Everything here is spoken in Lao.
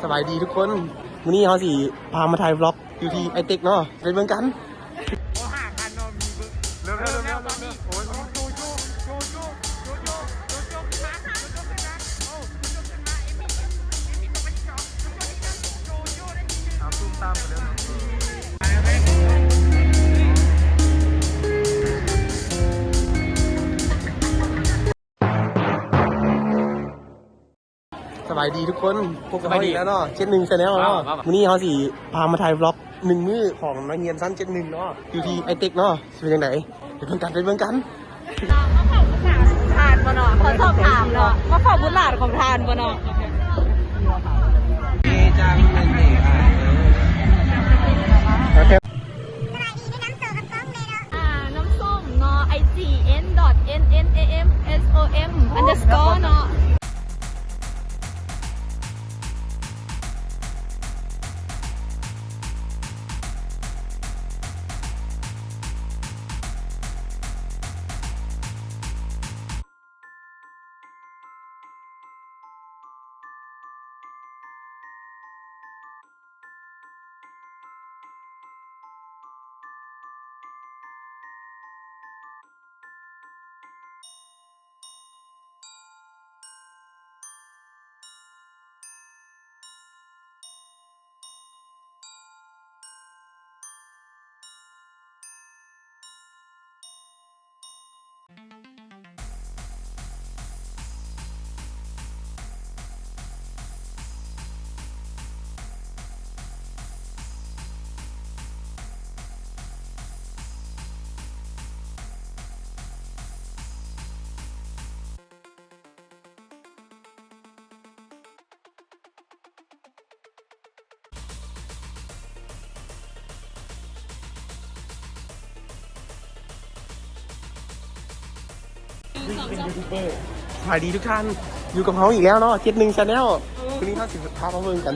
ສະບາຍດີທຸກຄົນ ມື້ນີ້ເຮົາຊິພາມາຖ່າຍວລັອກຢູ່ທີ່ໄອເຕັກເນາະ ໄປເບິ່ງກັນ. ໂອ້ ຫ້າພັນເນາະ ມີເບິ່ງ ເລີ່ມແລ້ວ ເລີ່ມແລ້ວ ເລີ່ມແລ້ວ ໂອ້ຍ ໂຈໂຈ ໂຈໂຈ ໂຈໂຈ ໂຈໂຈ ຂຶ້ນມາ ໂຈໂຈ ຂຶ້ນມາ ໂອ້ ໂຈໂຈ ຂຶ້ນມາ ເອມມີ້ ເອມມີ້ ໂຈໂຈ ໄດ້ທີ່ໜຶ່ງ ໂຈໂຈ ໄດ້ທີ່ໜຶ່ງ ເອົາ ຕູມຕາມໄປເລີຍເນາະ. ສະບາຍດີທຸກຄົນ ພົບກັບເຮົາອີກແລ້ວເນາະ ເຈັດໜຶ່ງ Channel ເນາະ. ມື້ນີ້ເຮົາຊິພາມາຖ່າຍວລັອກໜຶ່ງມື້ຂອງນັກຮຽນຊັ້ນເຈັດໜຶ່ງເນາະ ຢູ່ທີ່ໄອເຕັກເນາະ ຊິເປັນຈັ່ງໃດ ໄປເບິ່ງກັນ ໄປເບິ່ງກັນ. ມາເຝົ້າບຸນຫຼານຂອງທ່ານບໍ່ເນາະ? ຂໍສອບຖາມເນາະ ມາເຝົ້າບຸນຫຼານຂອງທ່ານບໍ່ເນາະ? ອ່າ ນ້ຳສົ້ມເນາະ ໄອຈີ ເອັນ ດອດ ເອັນ ເອັນ ເອ ເອັມ ເອສ ໂອ ເອັມ ອັນເດີສະກໍ ເນາະ. ສະບາຍດີທຸກທ່ານ ຢູ່ກັບເຮົາອີກແລ້ວເນາະ ເຈັດໜຶ່ງ Channel ມື້ນີ້ເຮົາຊິພາມາເບິ່ງກັນ.